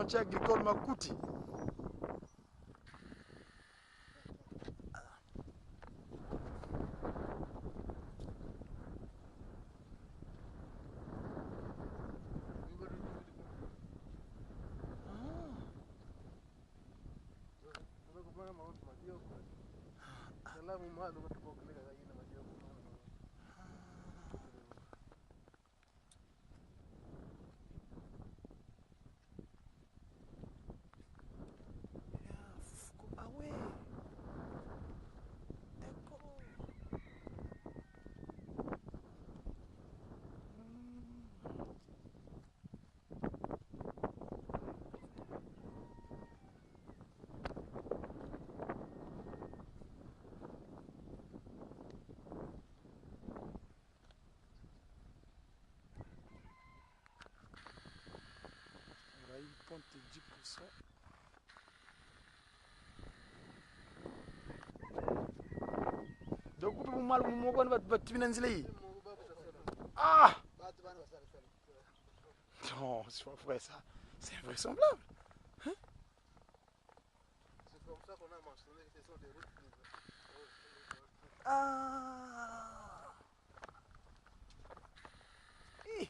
Chantier agricole Makuti. Ah ouais. D'accord. On a une pente de 10%. Donc, vous mal Ah Non, c'est pas vrai ça. C'est invraisemblable. Hein? C'est comme ça qu'on a mentionné que ce sont des routes. Ah. Eh.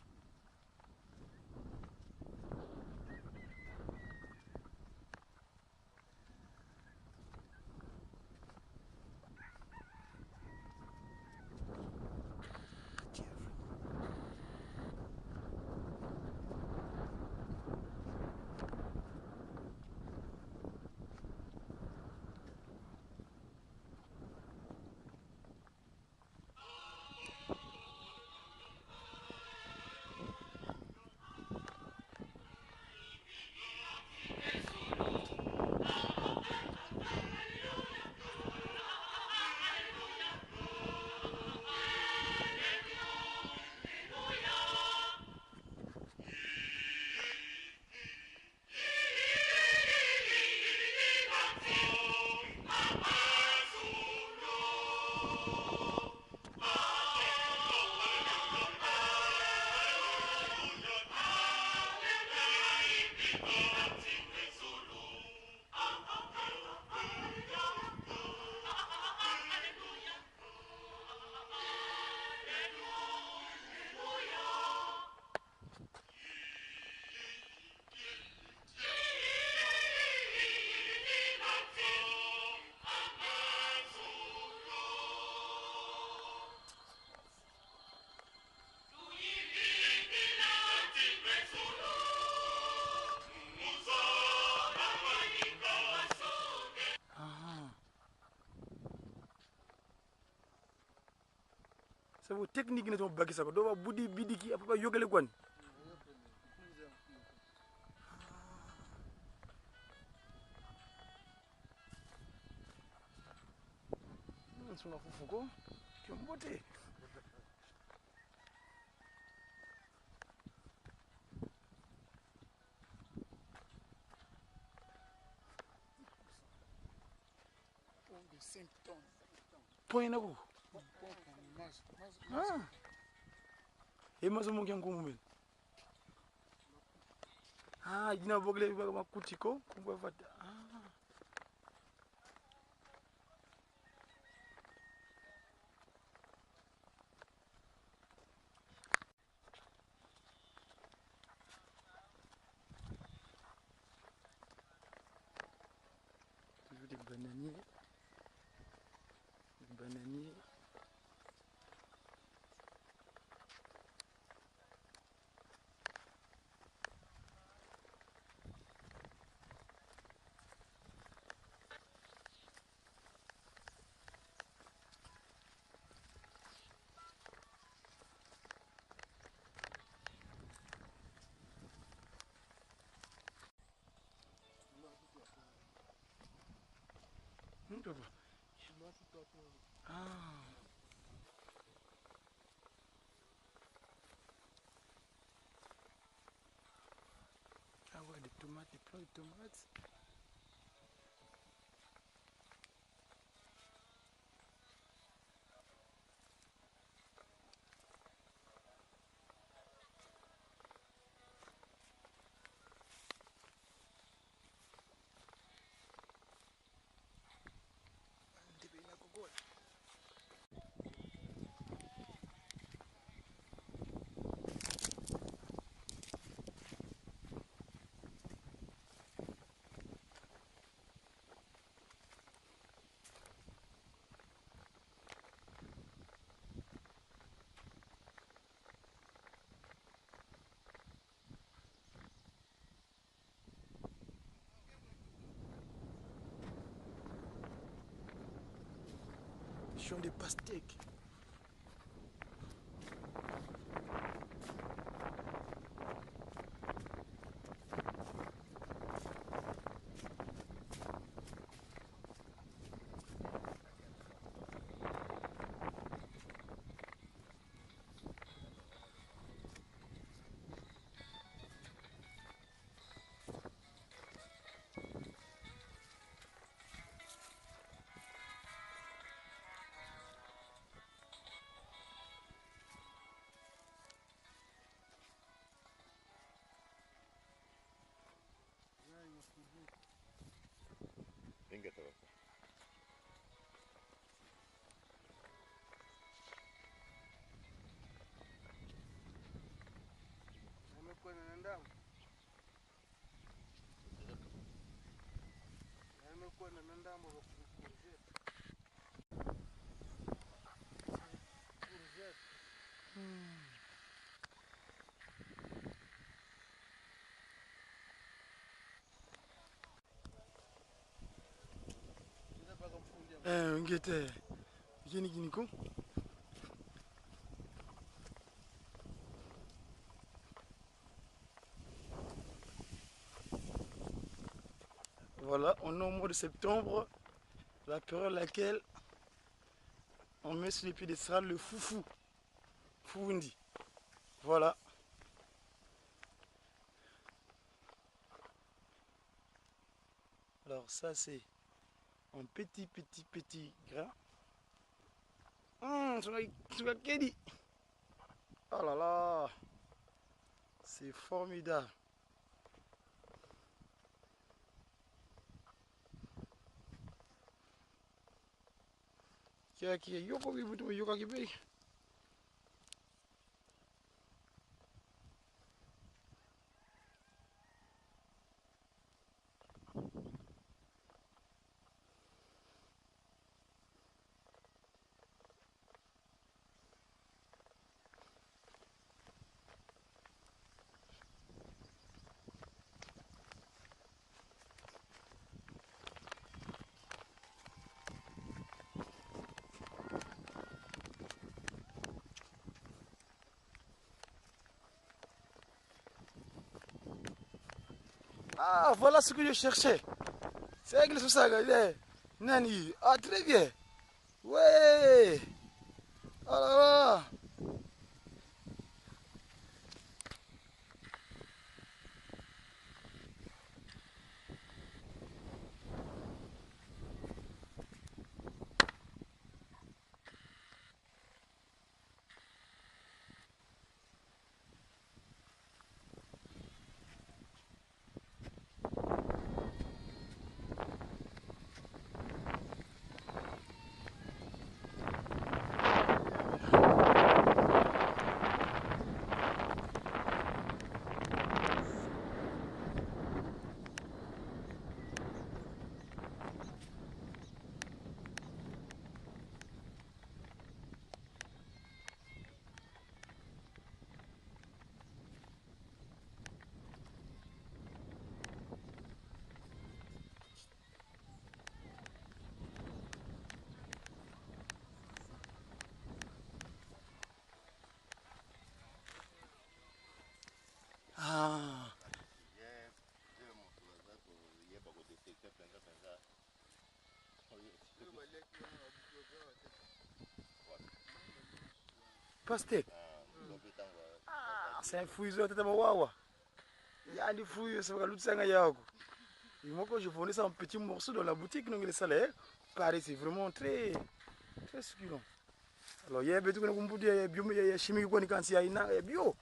Sabu technique ne to bakisa ko do ba budi bidiki apa yogele kwan. Nsuna fufuko kyombote. Põe na boca. Ah. E mais um pouquinho como mesmo. Ah, jina bogle makutiko kumbwa vata. Ah. Toujours des bananiers. Des bananiers. Ah. Ah ouais, des tomates, des plants de tomates. Champ de pastèque. Ngete gini gini ko. Voilà, on est au mois de septembre, la période à laquelle on met sur les piédestals le foufou, foufoundi. Voilà. Alors ça c'est un petit petit petit grain. Oh là là, c'est formidable. Ah, voilà ce que je cherchais. C'est avec le Nani. Ah, très bien. Ouais. Oh là là. Ah. Pastèque. Ah, c'est un fruit, c'est un wawa. Il y a des fruits, c'est un yako. Et moi, quand je vendais ça en petits morceaux dans la boutique, donc le salaire, pareil, c'est vraiment très, très succulent. Alors, il y a des choses il y a bio, il y a chimique, il y a bio.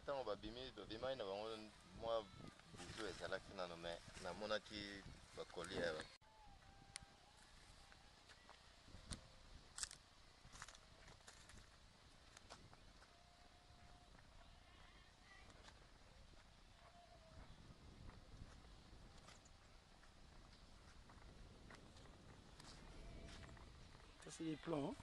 Ntango babimi babimaki na bango mwa butu ezalaki nano me namonaki bakolia. Ça c'est les plants. Hein?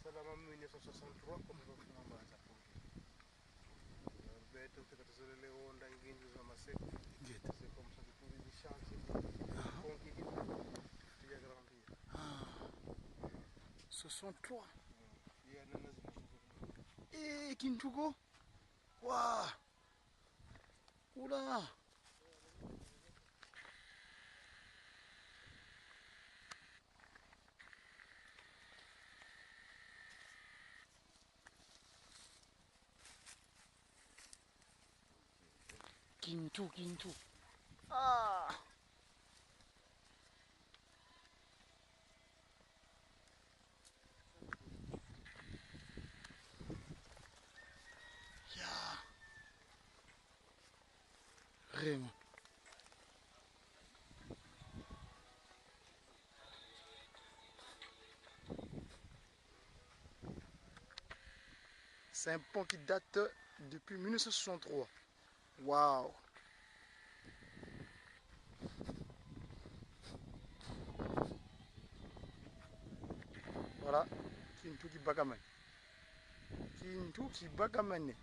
Esalama 1963 comme bafuma mbanza pongi. Roberto tekatozolele onda ngindu za maseko. Ngeta. C'est comme ça que tous les chantiers pongi qui grandir. 63. Yeah, nana zinakuwa. Eh, Kintuko. Waouh. Oula. Kintu, Kintu. Ah. Ya. Vraiment. C'est un pont qui date depuis 1963. Waouh. Voilà, Kintu Kibakamane. Kintu Kibakamane.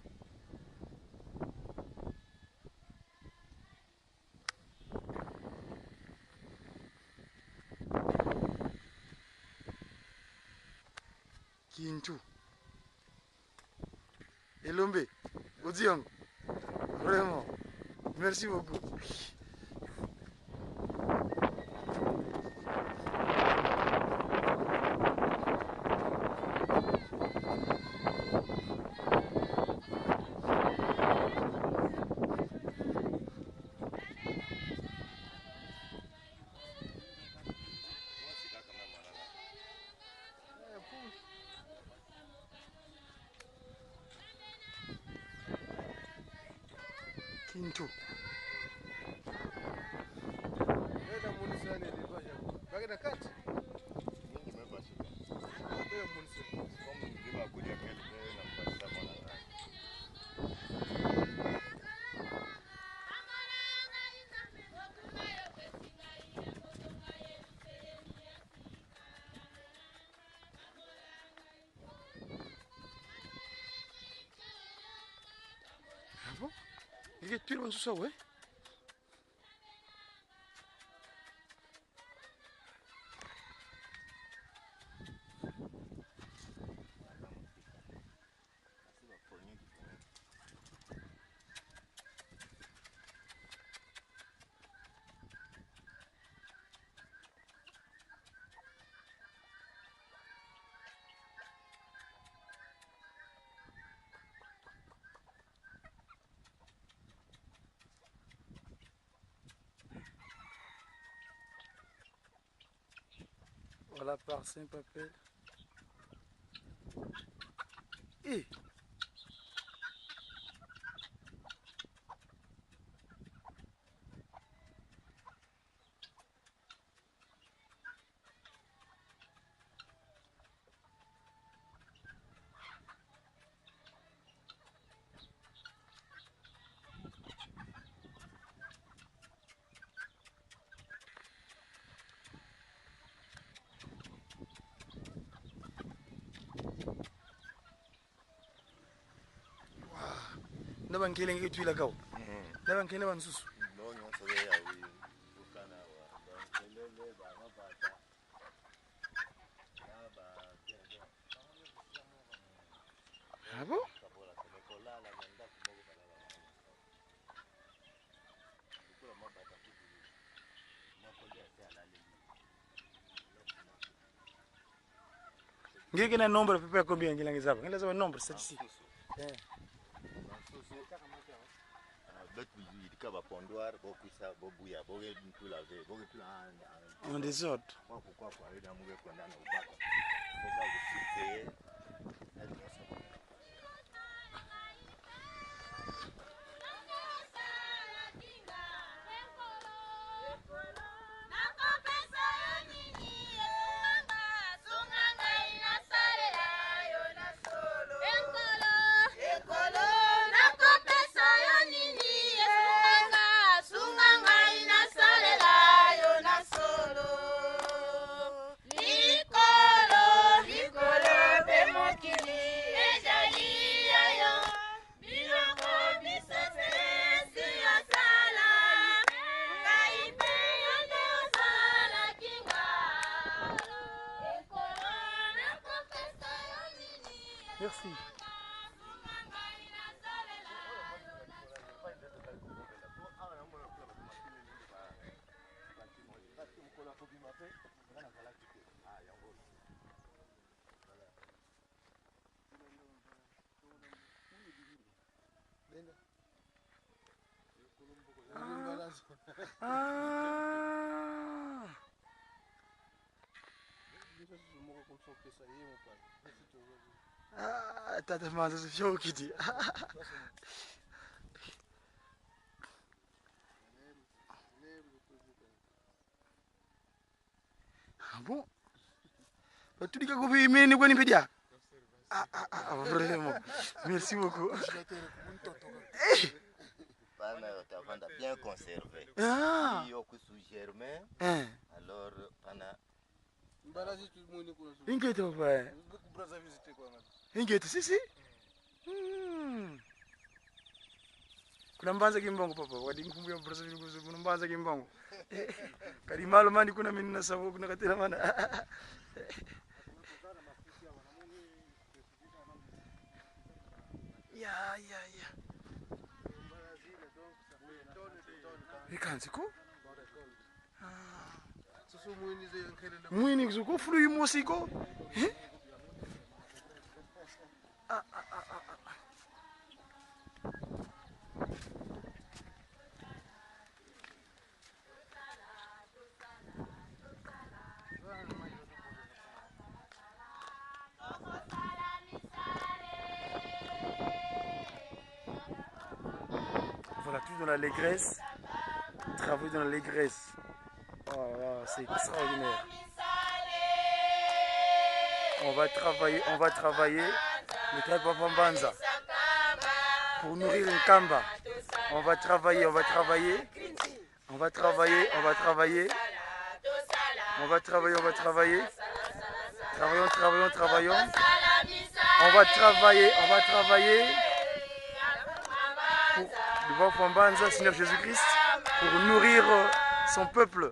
Kintu. Elombe, Odion. Vraiment. Merci beaucoup. Mwasi kaka mama nanga. Kintu. Wenda munisane libaja. Bagenda kati. Mingi mebashika. Wenda munisane. Comme ndiba kuja kele na mpasa mwana nanga. Ah bon? Il est tout le ça, ouais? Asi baponye kiponye. Voilà par Saint-Papel. Et na bankelenge etwila kao na bankele bansusu Lo nyonso ke ya ukana wa bankelele ba mabata. Na ba kende. Ah bon? Kabola kele kolala na ndako moko balala. Kula mabata kudu. Moko nde ase alali. Ngeke na nombre pepe ya combien ngelange zaba? Ngela zaba nombre statistique. Eh. Basusu betu yidika bapondoir bokwisa bobuya boke ntula ve boke ntula En désordre. kwako kwako ayida muke kwenda na ubaka boka kusurveye na nyonso. Likolo, likolo, pe Merci. Ah. Ah, tata manza sofyokiti. Ah bon? Batulika kubimini kwani pedia? Ah, ah, ah, vraiment. Merci beaucoup. Pana tavanda bien conservé. Ah. Iyo kusu germain, Eh. alors pana Inquiète papa. Inquiète, si si. Kuna mbanza kimbangu papa, wadi nkumbu ya Brazzaville kuzu kuna mbanza kimbangu. Kali malo mani kuna minna sabo kuna katela mana. Ya ya ya. Ikanzi ko? Mwini kuzuko fulu yimosiko. Eh? Ah ah ah ah. Voilà, tout dans l'allégresse. Travailler dans l'allégresse. Oh là là, c'est extraordinaire. On va travailler, on va travailler. Le travail Papa Mbanza. Pour nourrir une Kamba. On va travailler, on va travailler. On va travailler, on va travailler. On va travailler, on va travailler. Travaillons, travaillons, travaillons. On va travailler, on va travailler. Pour le Papa Mbanza, Seigneur Jésus-Christ, pour nourrir son peuple.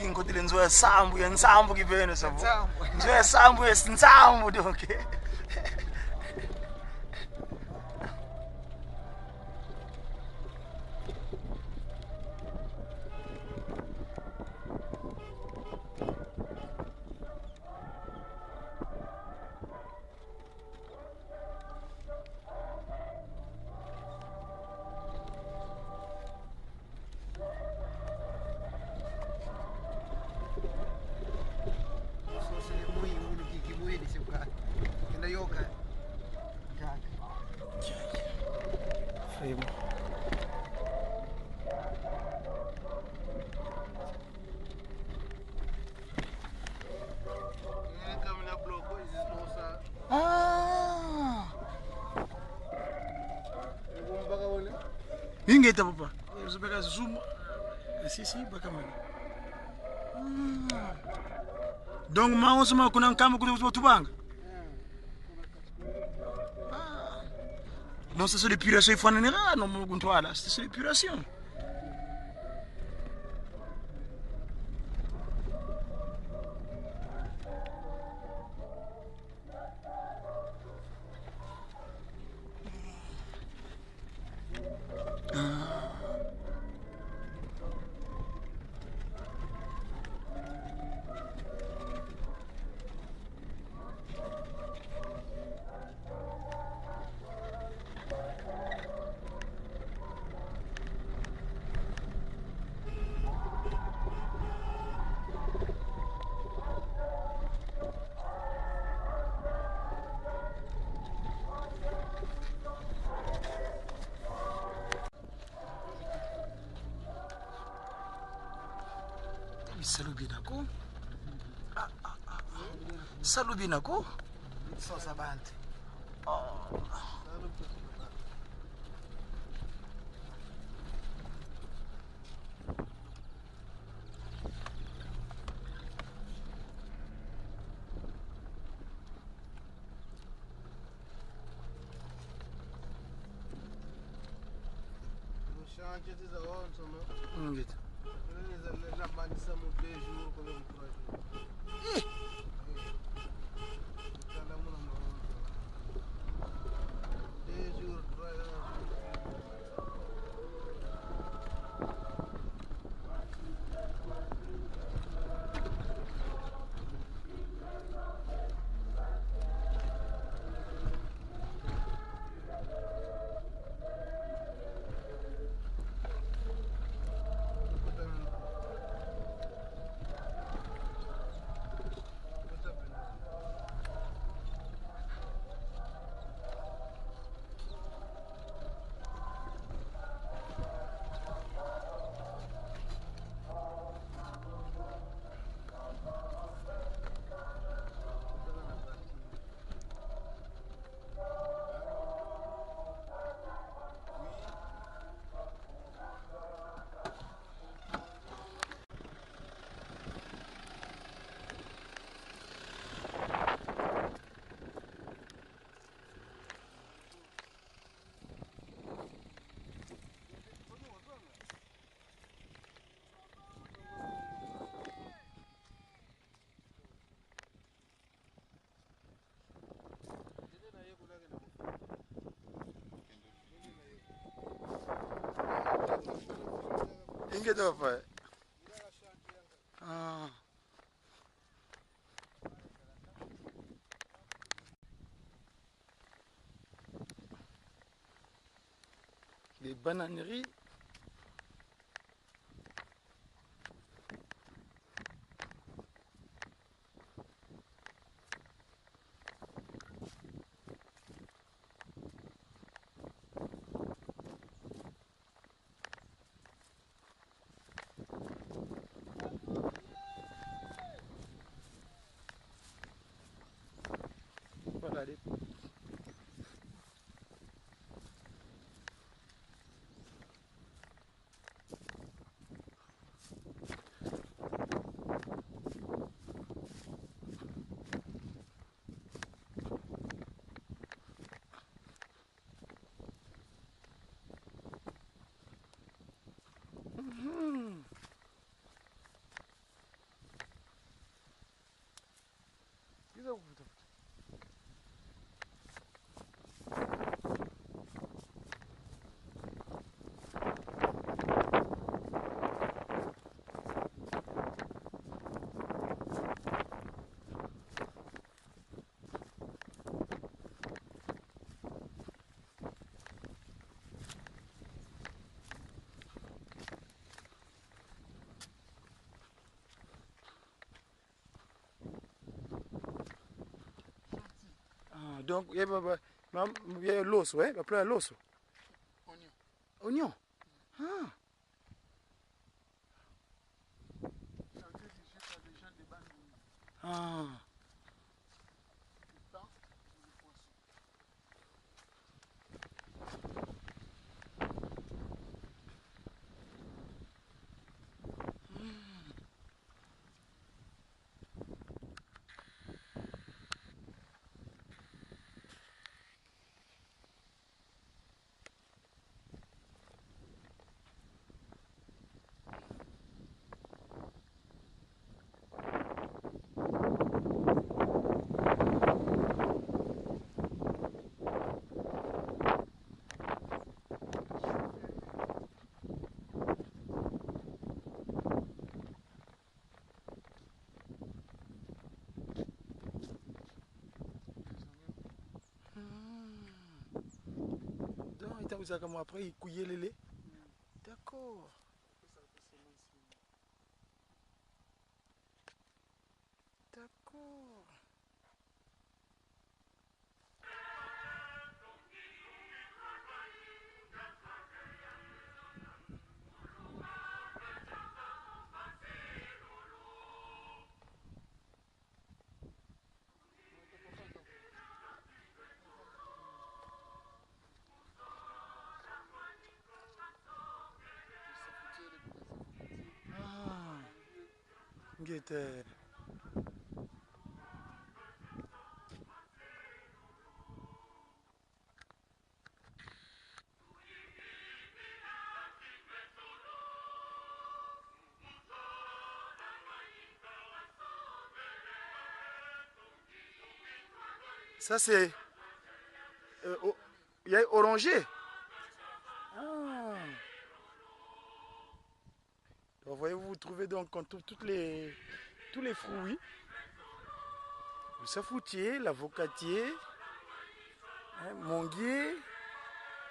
Ngikotile nzoya sambu ya nsambu kipene sabu. Nzoya sambu ya nsambu donc. Ingeta papa. Zobeka zoom. Si si bakamana. Donc maosoma kuna nkamba kuna tubanga. Non, c'est l'épuration, il faut en aller, non, mon là, c'est l'épuration. Salubi nako. Salubi nako. Sosa bantu. Ngeta. Eh. Ingeta papa. Ah. Les bananeries. Voilà, allez. Donc, il y a l'os, ouais, il y a plein l'os. Oignon. Oignon. Ah. Ah. ezalaka mo après kuyelele. D'accord. D'accord. Ah. Ngete. Ça c'est il y a oranger. Ah. Donc, voyez, vous vous trouvez donc toutes les, tous les fruits. Le safoutier, l'avocatier, hein, manguier,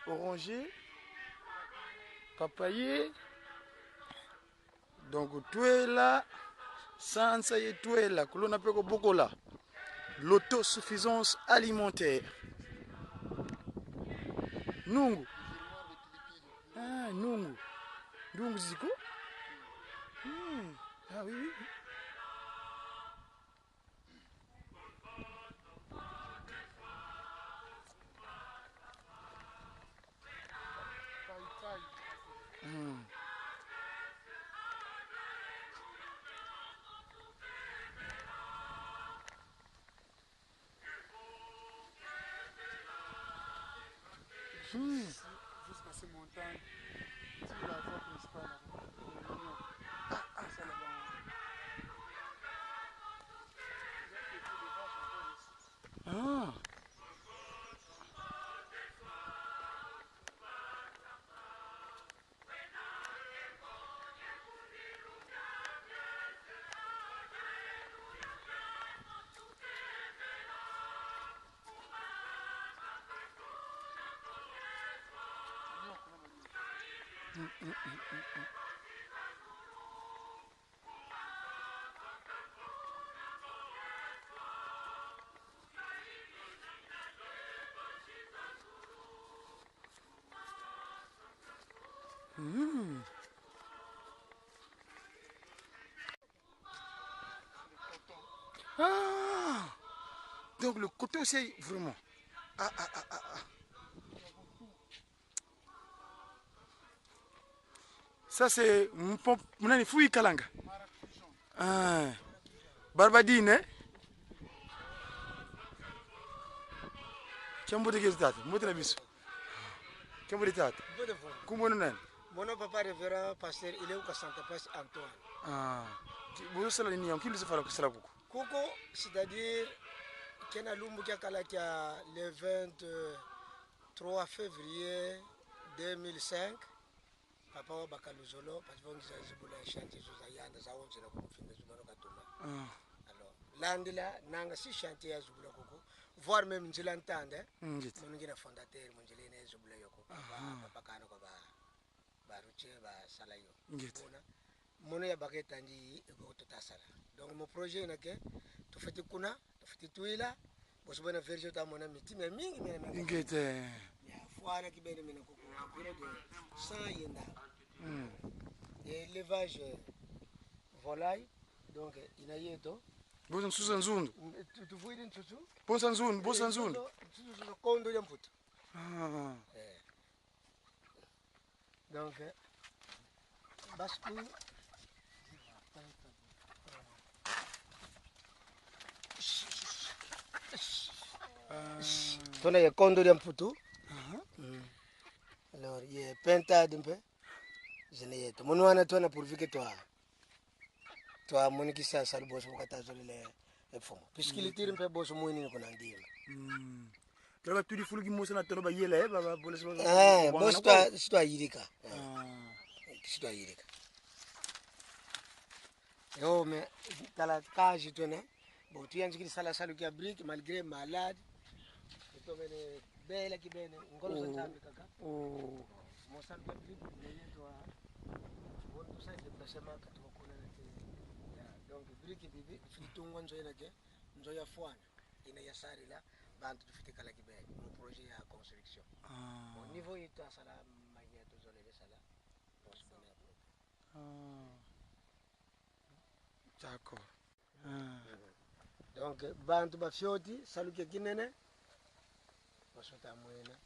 oranger, papayer. Donc tout est là, sansa et tout est là. Kulona peko bokola. L'autosuffisance alimentaire. Nungu. Ah, nungu. Nungu ziko. Ah oui, oui. Jusqu'à ces montagnes, c'est la voie principale. Ah. Mmh. Ah! Donc le coton c'est vraiment. Ah ah ah ah ah. Ça c'est mon fouille kalanga. Ah. Barbadine eh? Chambo de tata, mbote na biso. Chambo de tata. Kumbono nani? Mon papa révérend pasteur Ileuka Santa Paz Antoine. Ah. Bozo sala nini yango kili sala kusala kuku. Kuku, c'est-à-dire kena lumbu kia kala kia le 23 février 2005 papa wa bakaluzolo parce que ngiza zibula chantier zo yanda za wonse na kumfinda zumano katuma. Ah. Alors landila nanga si chantier ya zibula kuku voire même nzila ntande. Ngiti. Mon ngina fondateur mon nzila ine zibula yoko. Papa kana ko ba baruche ba sala yo. Ngiti. Mono ya baketa ndi ego totasala. Donc mon projet nake to fati kuna to fati tuila bosubona version ta mona miti me mingi me mingi. Ngiti. Ya foara ki bene mena kuku biro de 100 yenda. Et élevage volaille donc inayeto. Bosa nsusa nzundu. Tuvuile nsusu. Bosa nzundu, bosa nzundu. Nsusu kondo ya mputu. Ah. Eh. Donc basku tona ye kondo ya mputu. Alors ye penta mpe zene yeto monwana tona pourvu que toi toi monikisa salu boso bokata zolele efomo puisqu'il tire mpe boso moyini ko nandima. Kala tudi fuluki mosa na tono ba yela ba ba bolesa ba. Eh boso toi si toi yirika. Si toi yirika. Yo mais tala cage tona bon tu yanziki sala salu ki brique malgré malade to mene Bela kibene ngolo za Oh. Nzambi kaka. Oh. Mosambi brique yetu wa bondu sa déplacement katukuna na te. Ya donc brique bibi fitungwa nzo ina ke nzo ya fwana ina ya sarila bantu tufite kala kibene mu projet ya construction. Ah. Au niveau yetu asala manya tuzolele sala. Bosbona ya Ah. D'accord. Ah. Donc bantu bafioti saluke kinene basota mwena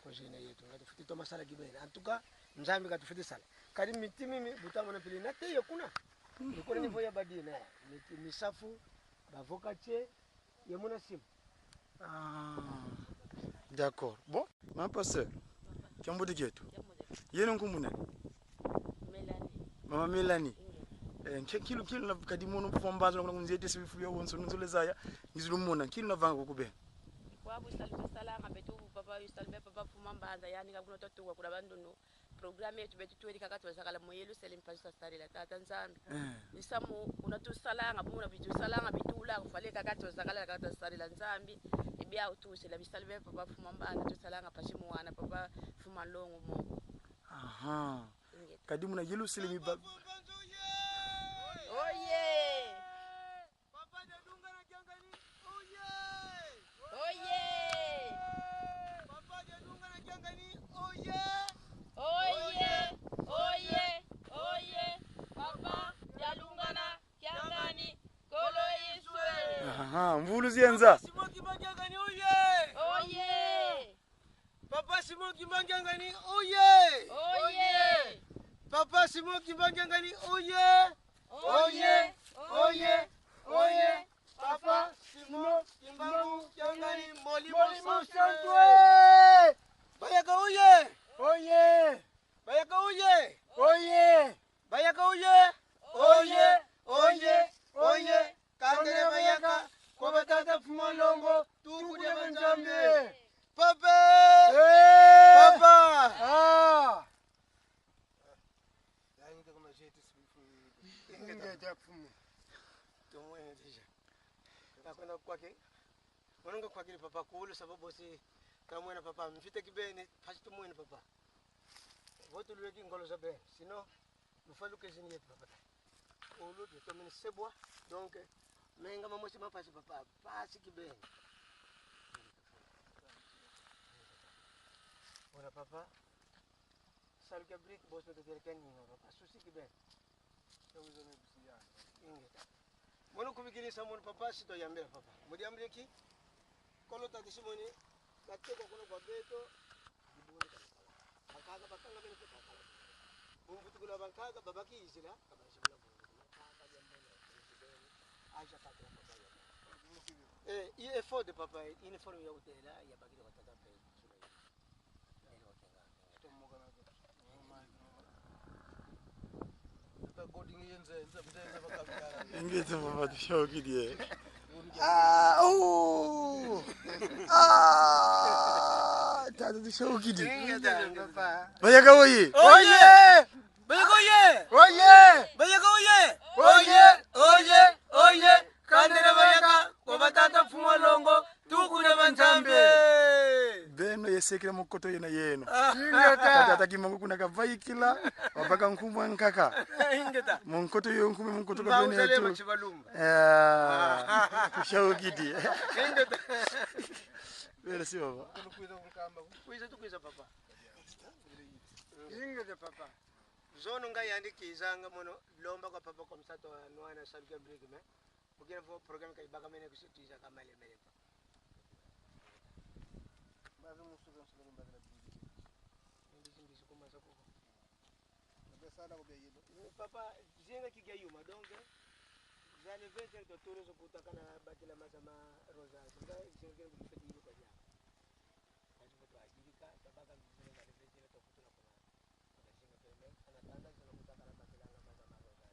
projet yetu nga tufite to masala kibene. En tout cas Nzambi katufite sala. Kadi miti mimi butamona pili na te kuna. Nikona niveau ya badina miti misafu bavokatie yemuna simu. Ah. D'accord. Bon, ma pasteur. Kyambo diketu. Yeno nkumune. Melanie. Mama Melanie. Eh, nkilu kilu na kadimono pfambazo na kunzete sibifuya wonso nzolezaya ngizulumona nkilu na vanga kukube. Kwabu salusalanga betu papa yusalbe papa fuma mbanza yani kakuno totuwa kula bandunu programme yetu betu tuweli kaka twazakala mu Yerusalemu pastor sarila tata Nzambi. Eh. Isamu unatusalanga buna bitusalanga bitula kufale kaka twazakala kaka twasarila Nzambi ibya utusela bisalbe papa fuma mbanza tusalanga pashimu wana papa fuma longo mo. Aha. Ingeta. Kadimuna Yerusalemu ba Oye! Papa Dadunga na Kiangani oye! Oye! Papa Dadunga na Kiangani oye! Oye! Oye! Oye! Papa Jalungana Kiangani Kolo Iswe! Aha, mvulu zienza. Simon Kimbangu Kiangani oye! Oye! Papa Simon Kimbangu Kiangani oye! Oye! Papa Simon Kimbangu Kiangani oye! Oye! Oye! Oye! Papa Simon Kimbangu Kiangani Molimo Santwe! Bayaka oye! Oye! Bayaka oye! Oye! Bayaka oye! Oye! Oye! Oye! Kandere bayaka kwa batata fumalongo tukude banzambe. Papa! Papa! Ah! Nakwenda kwake unonga kwakile papa kulu sababu si kamwena papa mfite kibene pasi tumwene papa votulweki ngolo za bene sino lufaluke zini yetu papa ulu tutomene sebwa donc menga mamosi mapasi papa pasi kibene ora papa saluke brick boss metetelekani papa susi kibene ingeta mono kubikilisa mono papa sito yambela papa mudiambile ki kolo tati simoni kateko kono kwa beto ibuni kana bakaga bakanga bene ko kakala bumvutukula bankaga babaki izila kabashibula bumvutukula kaka yambela aja kakala papa ya eh i effort de papa uniforme ya utela ya bakili kwa tata pe Ingete papa tushokidie. Ah, oh! Ah! Tata tushokidie. Papa Bayaka oye! oye bayaka oye Oye! bayaka oye Oye! oye oye kandere bayaka kwa batata fumalongo tukune banzambe Beno yesekela mukoto yena yeno. Tata kimangu kuna kavaikila wapaka nkumwa nkaka. ingeta Munkoto yo nkume munkoto ka beno mbauzelema yetu. chibalumba Ah, tushokidie. ingeta Merci baba. kuiza tukuiza papa ingeta papa zono nga yandikizanga mono lomba kwa papa kwa msato wa nwana saluke break me mukina fo program kaibaka mene kusituiza kamale mele pa mbisi mbisi kumasa kuko papa zinga kiga yuma donc zale 20 to turo zokutakana batila masama rosa nga zinga kufeti ilu kwa ya azifoto ajibika tabaka mbisi zale 20 to kutuna kuna zinga peme anatanda zino kutakana batila masama rosa.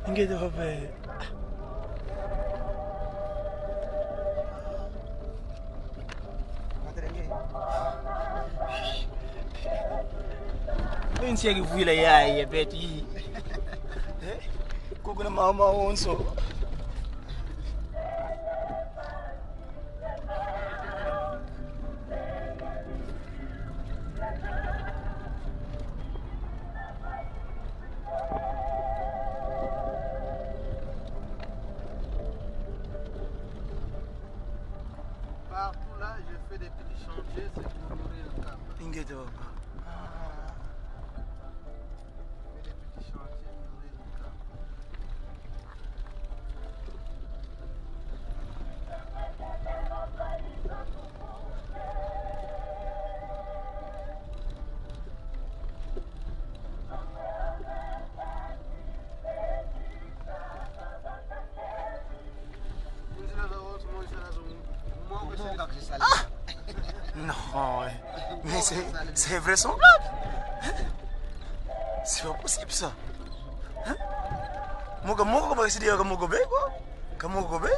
Ingeta papa. Insiyakivuyila yaye bethu yi. Eh? Kokuna mama onso. Partout là, je fais des petits chantiers, c'est pour nourrir le camp. Ingeta papa. Je fais des petits chantiers, nourrir le camp. Non, mais c'est vraisemblable. C'est pas possible ça. Hein? Moga moga ba sidi ka mogo be quoi? Ka mogo be?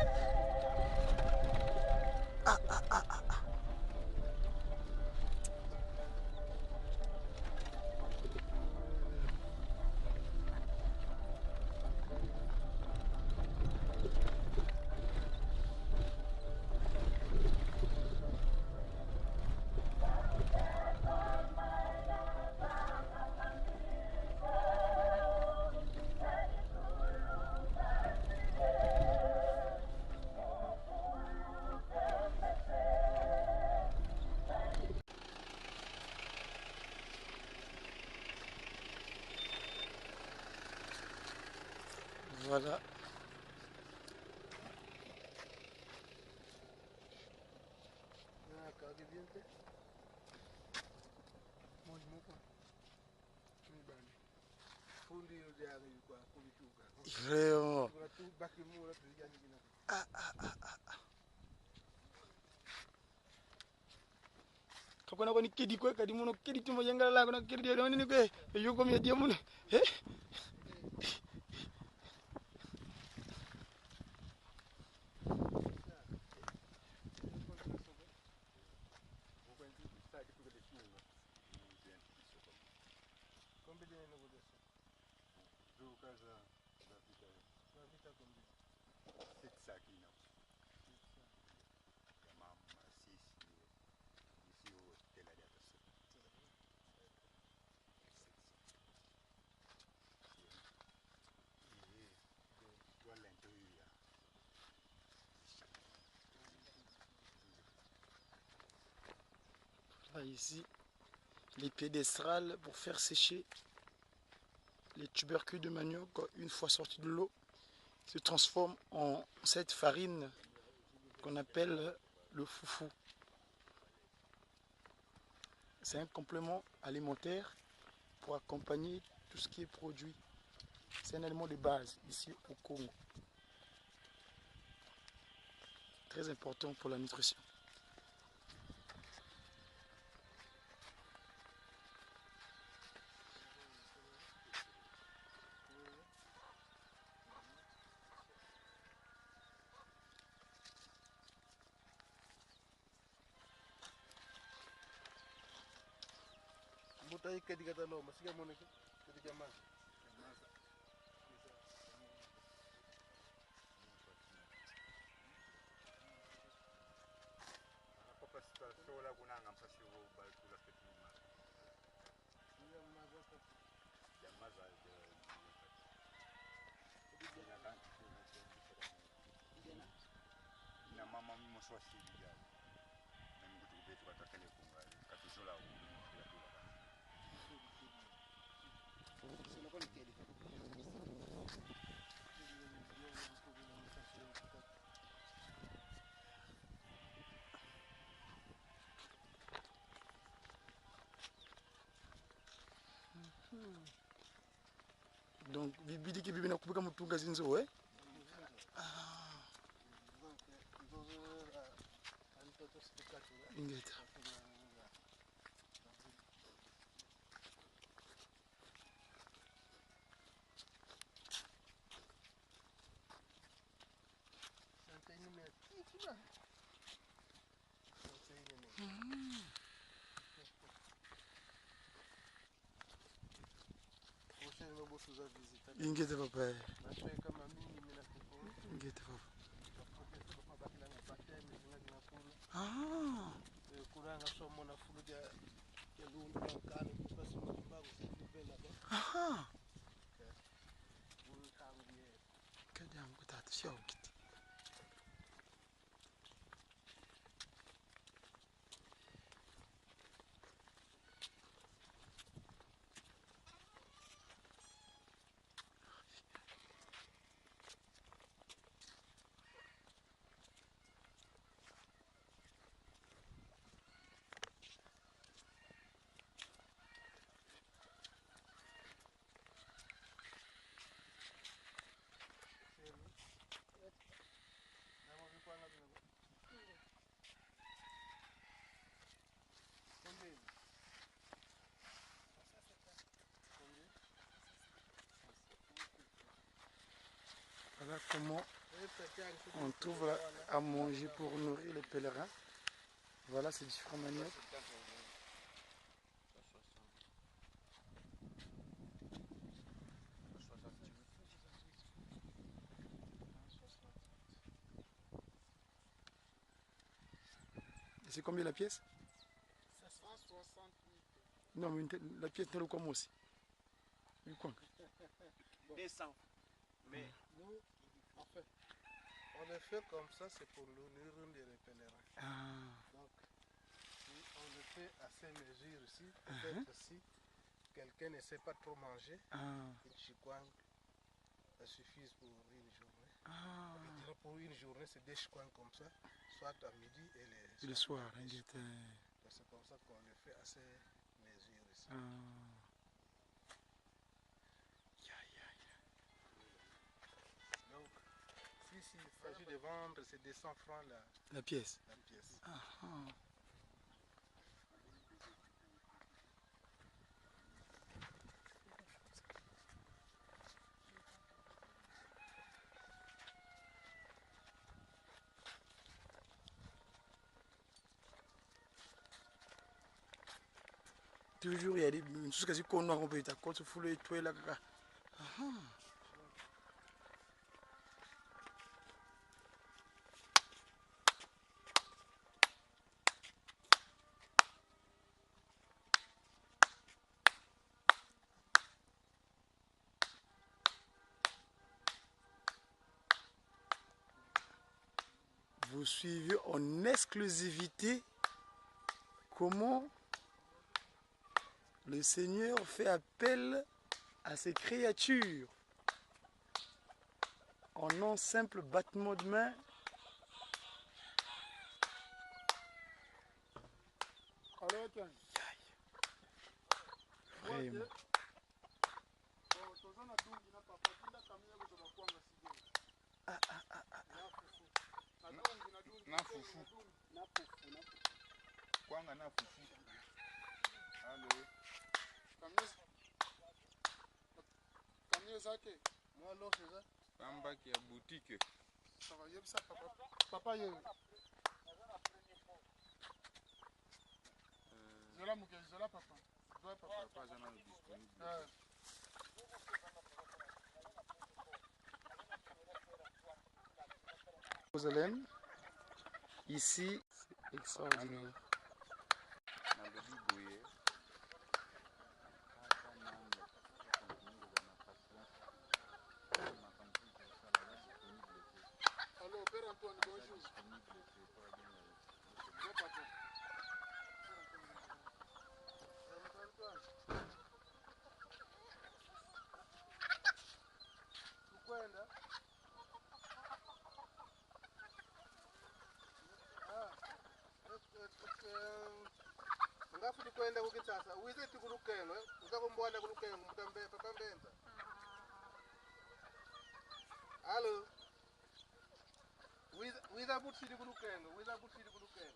Ah ah ah ah. ah. Voilà. Vraiment. Ah, ah, ah, ah, ah. Kakona koni kedi kwe kadi muno kedi tumo yangala la kona kedi dia nini kwe yuko mi dia muno. Eh? Là, ici, les piédestrales pour faire sécher les tubercules de manioc une fois sortis de l'eau se transforment en cette farine qu'on appelle le foufou. C'est un complément alimentaire pour accompagner tout ce qui est produit. C'est un aliment de base ici au Congo. Très important pour la nutrition. Donc bibidi ki bibi na kubika mutunga zinzo eh? Ah. Ingeta. Ingete papa. Ingete papa. Ah. Aha. Kadiangu tata shokiti. Voilà comment on trouve à manger pour nourrir les pèlerins. Voilà ces différents maniocs. Et c'est combien la pièce? 168. Non, mais la pièce, c'est le quoi aussi? 200. Mais nous, en fait, on le fait comme ça, c'est pour nourrir les pèlerins. Ah. Donc, on le fait à ces mesures ici. Peut-être si quelqu'un ne sait pas trop manger, une chikwangue, ça suffit pour une journée. Ah. Et pour une journée, c'est des chikwangues comme ça, soit à midi et le soir. C'est comme ça qu'on le fait à ces mesures ici. Ah. Donc, si il s'agit de vendre, c'est 200 francs la pièce. La pièce. Ah, ah. Toujours il y a des choses qui sont noires, on peut être contre foule et tout là. Vous suivez en exclusivité comment le Seigneur fait appel à ses créatures en un simple battement de main. Vraiment. Ah, ah, ah, ah. Na fufu. Kwanga na fufu. Allô. Pamba qui a boutique. Ça va, ça, papa. Papa, Zola Mouké, Zola papa. Zola papa. Papa, j'en ai disponible. Jérusalem, ici, c'est extraordinaire. Allô, Père Antoine, bonjour. Kwenda kukitsasa uize tikulukelo uzakumbona kulukengo mutambe papa mbenza. Allo, wiza butsiri kulukengo, wiza butsiri kulukengo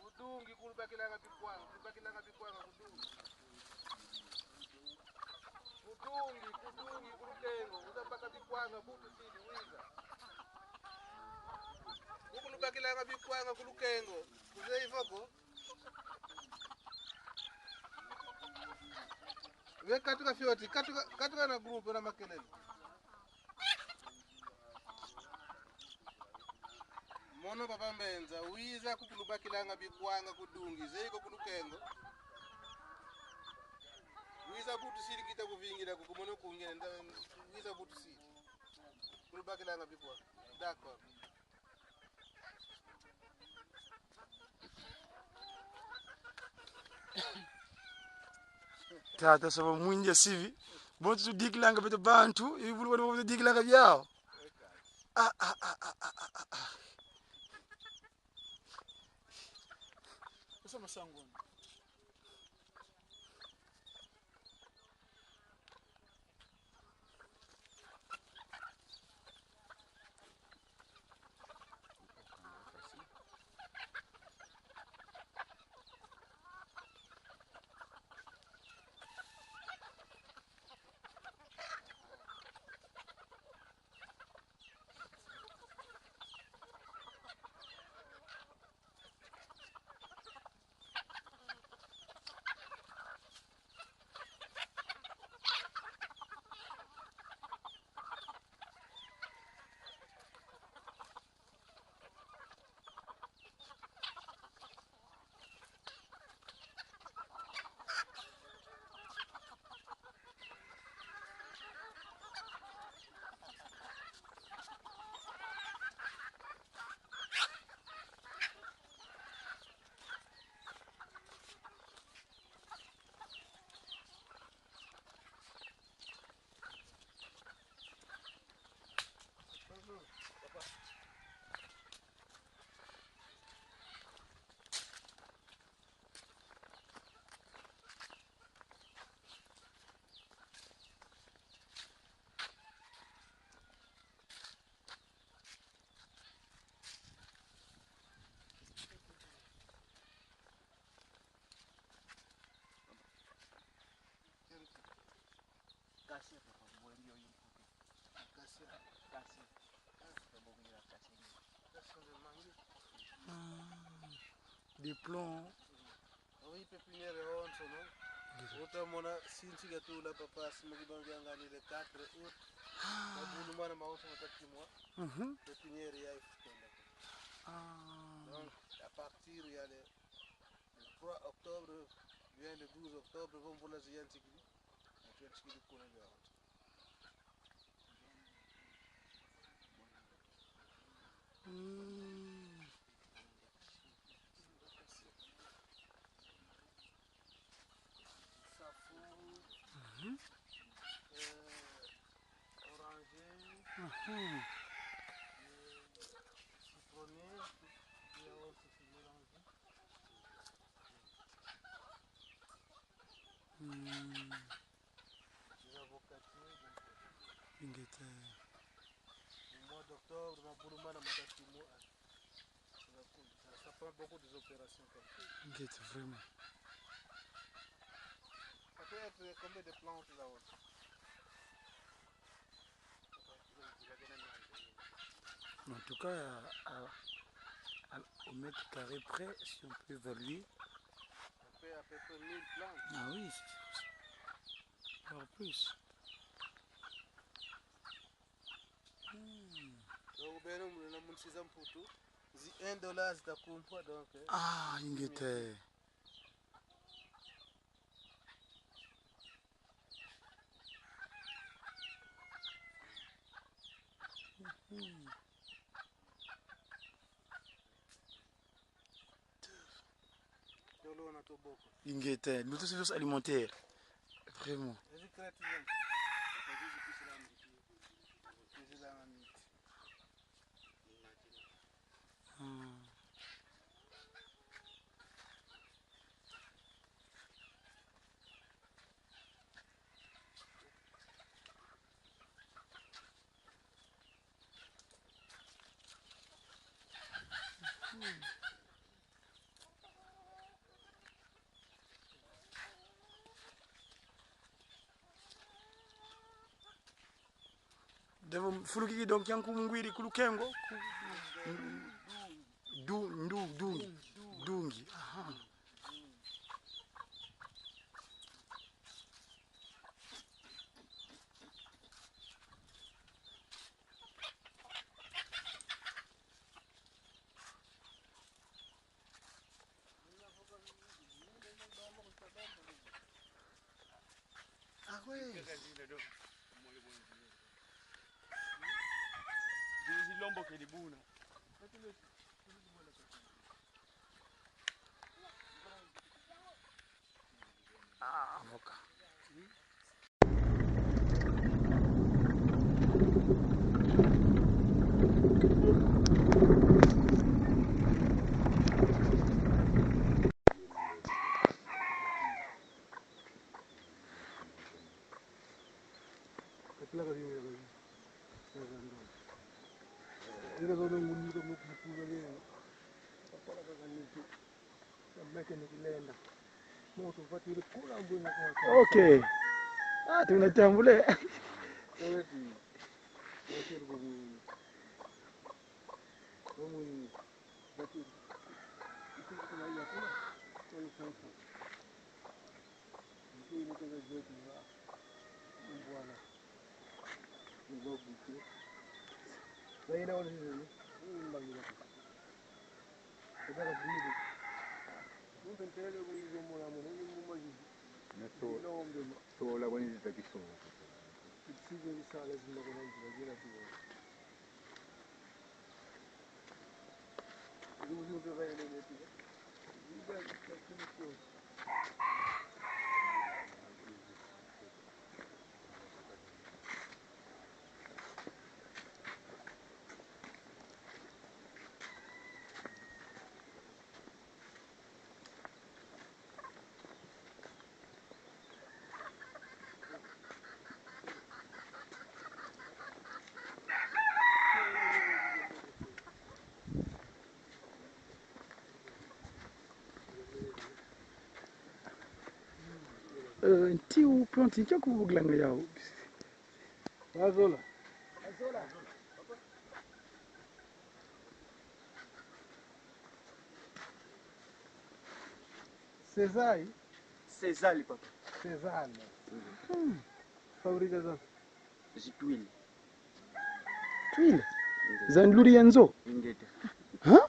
kudungi kulubakilanga bikwanga, kulubakilanga bikwanga kudungi kudungi kudungi kulukengo uzambaka bikwanga butsiri wiza. kulubakilanga bikwanga kulukengo kuzeivoko ve katuka fyoti katuka, katuka na groupe na makelele. Mono papa mbenza wiza kukulubakilanga bikwanga kudungi zeiko kulukengo wiza butu sili kita kuvingira kukumono kungene wiza butu sili kulubakilanga bikwanga. D'accord. Tata sava mwinja sivi bonso tudikilanga beto bantu ibulu bali tudikilanga byao. Ah ah ah ah ah ah ah. Sasa masangoni. Des plans. Oui, pépinière onso no. Utamona sinchi gatula papa simukibambiangani le 4 août. Mabulu mwana maonso matakimwa. Pépinière ya ifutenda. Donc à partir il y a le 3 octobre vient le 12 octobre vont pour la ziyantikili. Atuyantikili kuna ya. Oranger, citronnier, il y a aussi mélanger. Des avocatiers. Ingete. Le mois d'octobre, Maboulouma, Matakimo, ça prend beaucoup des opérations comme ça. Ingete vraiment. Ça peut être combien de plantes là haut? En tout cas, au mètre carré près, si on peut évaluer. Ça fait à peu près 1000 plantes. Ah oui, c'est voire plus. Donc, ben, nous, nous, nous, nous, pour tout. Zi $1 zitakumpwa donc. Ah, ingete. Ingete, l'autosuffisance alimentaire. Vraiment. Devo fulukiki donc yanku mungwiri kulukengo. Du, ndu, dungi. Dungi. Aha. Ah ouais. Ah, avocat. Ok. Ah, tunatambule. Sola kwenye kisola. Ntiu plante nkyakuvugilanga yawo. Azola. Cesai? César, papa. Cesar. Fabrica za. Zitwile. Tuile. Zanluri yanzo. Ingete. Huh?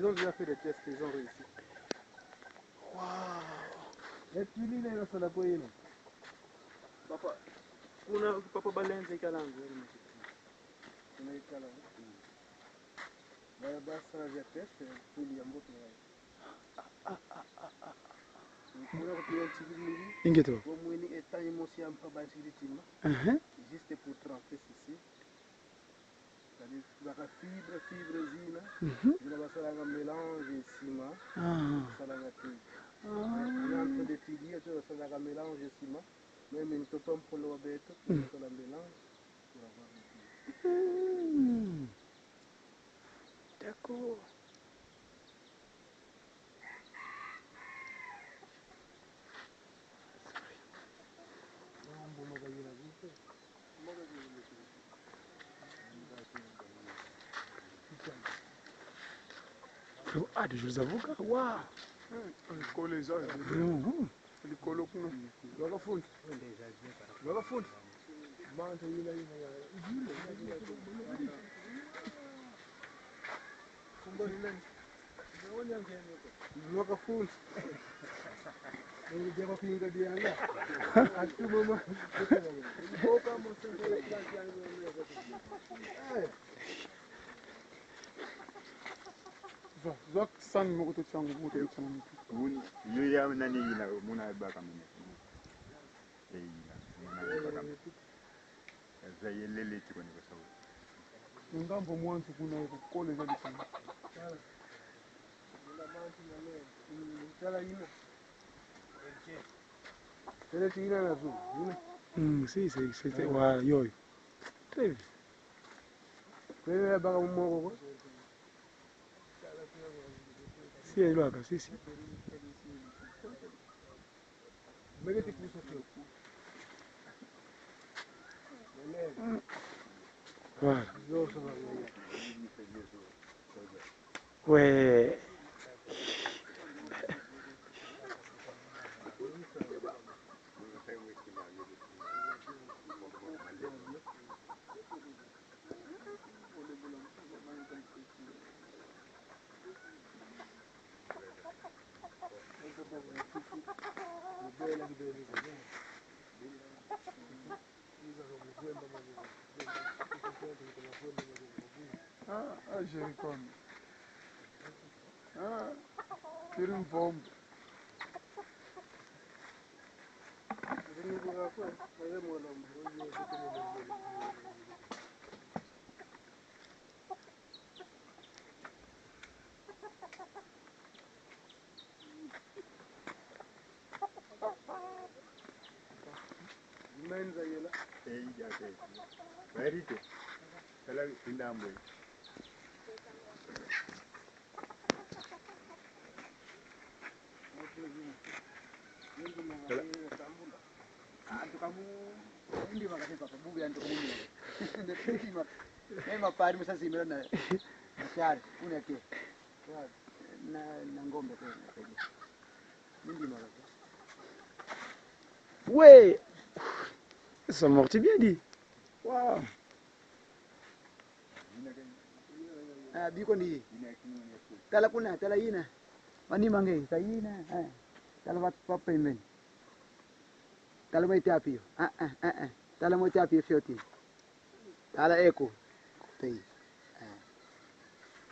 Ils ont déjà fait des tests, ils ont réussi. Wow. Et puis là, il y a la Papa, kuna papa balenze ikalangu. Tunaikala. Baya basa vya test pili ya mboto ya. Kuna kupiga chikili Ingeto. kwa mwini etanyi mosi ampa basi tima Uh-huh. juste pour tremper ceci. C'est-à-dire baka fibre fibre zina zina basalanga mélange ciment Ah. basalanga tuile. On est en train d'étudier tu basalanga mélange ciment même une totom polo wa beto basala mélange pour avoir une tuile. D'accord. Ah, des jeux avocats, waouh! Likolo eza Vraiment. likolo kuna. Wakafundi. Wakafundi. Manta yina yina ya. Wakafundi. Ndio kuinga dianga. Atuma ma. Boka mo Zwa sani moko totia yango moko totia na motu. Yo ya nani yina muna baka mene. Eyina muna baka mene. Eza yelele ti kone kosawo. Ngambo mwanzu kuna kokola eza likolo. Tala yina. Tele yina na zu. Yina. Si, c'est, ouais, yo. Très bien. Kwele baka moko ko. Si, elle est si, si. Mege ti kusa tu. Voilà. Ouais. Ah, ah, Jericó. Ah, tira um vombo. Verite. Tala indambo. Mapari musazimira na shari unake na na ngombe tena ndima Ouais. Ça mortit bien dit. Waouh. Ah, biko ndi tala kuna tala yina mani mange ta yina eh tala va pa pembeni tala mo itapio ah ah ah ah tala mo itapio fioti tala eko tei eh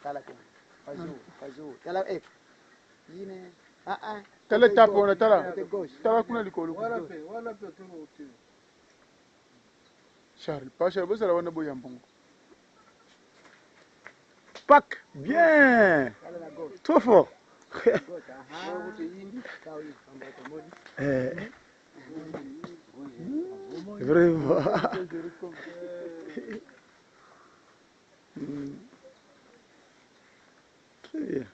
tala kuna fazu fazu tala eko yina ah ah. Tala tapo wana tala. Côté gauche. Tala kuna likolo. Wana pe wana pe to te. Charles, pasha bozala wana boya mbongo. Pac. Bien. Tala na gauche. Trop fort. Gauche aha tao yi Eh. Vraiment. Très bien.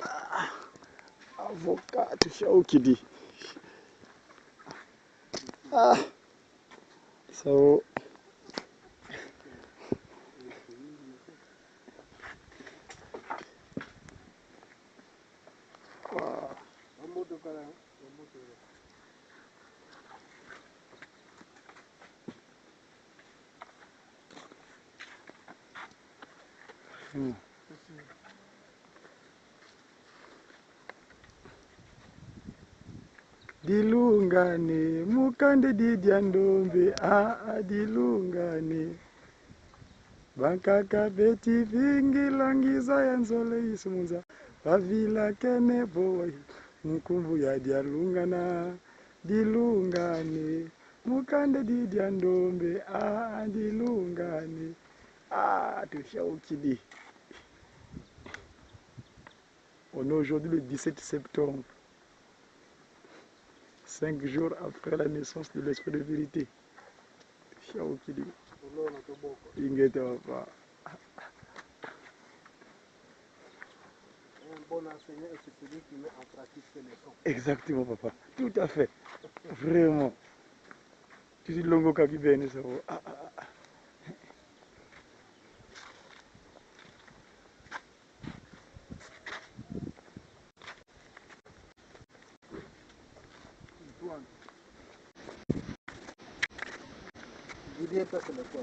Ah, avocat, Shaokidi. Ah, so. Dilungane mukande didya ndombe aa dilungane bankaka beti vingilangiza ya nzole isumunza bavila kene boy nkumbu ya dialungana dilungane mukande didya ndombe aa dilungane. Ah, tushaukidi. On est aujourd'hui le 17 septembre, 5 jours après la naissance de l'esprit de vérité. Shaukidi. Ingeta papa. Un bon enseignant est celui qui met en pratique ses leçons. Exactement papa, tout à fait. Vraiment. Tu dis longo kakibene ça. Ah, ah, ah. Didier pesa la kwa.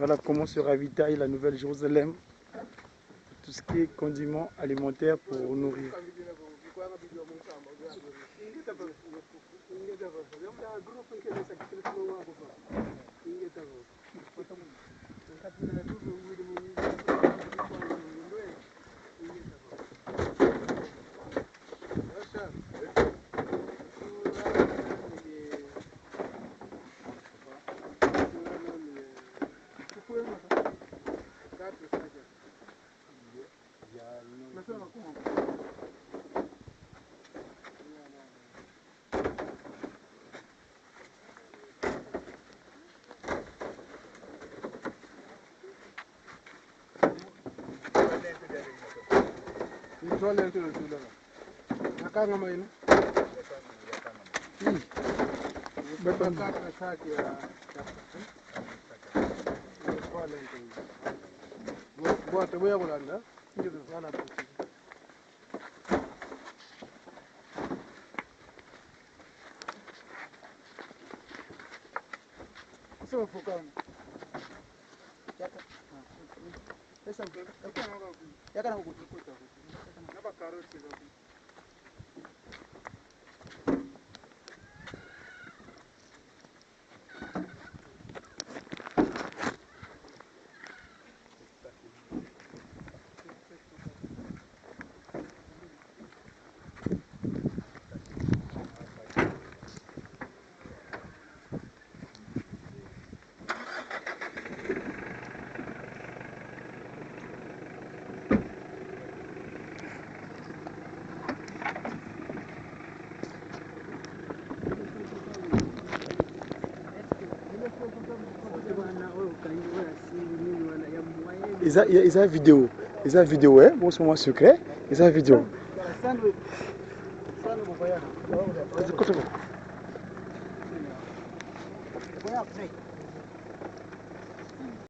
Voilà comment se ravitaille la Nouvelle Jérusalem. Tout ce qui est condiment alimentaire pour nourrir. Eza vidéo, eza vidéo, eh? Bon, c'est moi secret, eza vidéo.